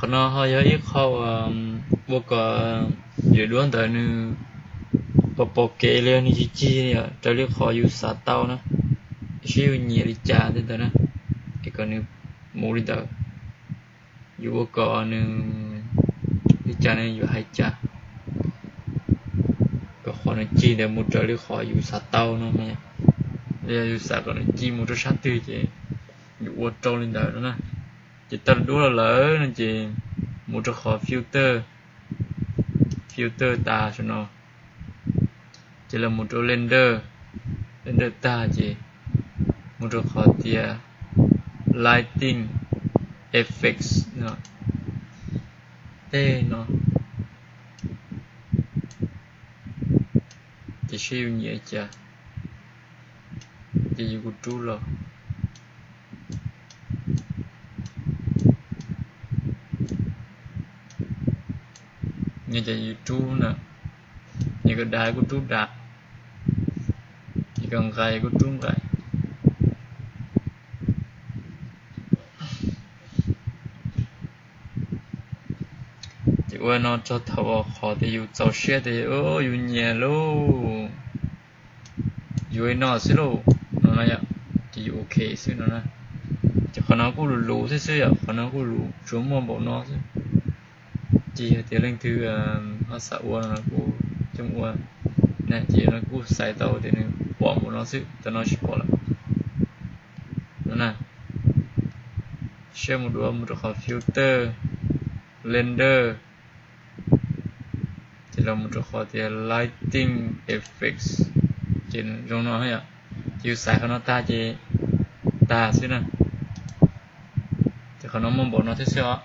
Qhov no ho yog ib qho ua kom daim duab ntawd nws pos pos kev li nws cig cig li raws li qhov yus xav tau na. Seb yus nyiam li cas tej ntawd na, es kom nws mus li ntawd. Yus ua kom nws li cas ne, yus hais cas kom qhov nws cig ntawd mus raws li qhov yus xav tau no. Yog yus xav kom nws cig mus rau sab twg ces yus ua rau li ntawd no na. Ces tau duab los lawm no ces mus rau qhov filter, filter tas saum no, ces los mus rau render, render tag ces mus rau qhov tias lighting effects no, tej no. Ces seb yus nyiam cas, ces yus kuj rub los. Nyiam ces yus rub na, nyiam kom dav kuj rub dav, nyiam kom nqaim kuj rub nqaim. Ces ua no txog thaum qhov tias yus txaus siab tias yus nyiam lauj, yuav li no xwb lauj no na yom, ces yus ok xwb no na. Ces qhov no kuj luv luv thiab xwb yom, qhov no kuj luv, tsuas muaj npaum no xwb. Ces yog tias leej twg ho xav ua no kuj coj mus ua na, ces no kuj xaiv tau tias nws pom npaum no xwb, tam no tsis pom lawm no na. Seb mus dua mus rau qhov filter, render, ces los mus rau qhov tias lighting effects, ces zoo no yom. Ces yus xaiv qhov no tag ces tag xwb na. Ces qhov no muaj npaum no thiab xwb os.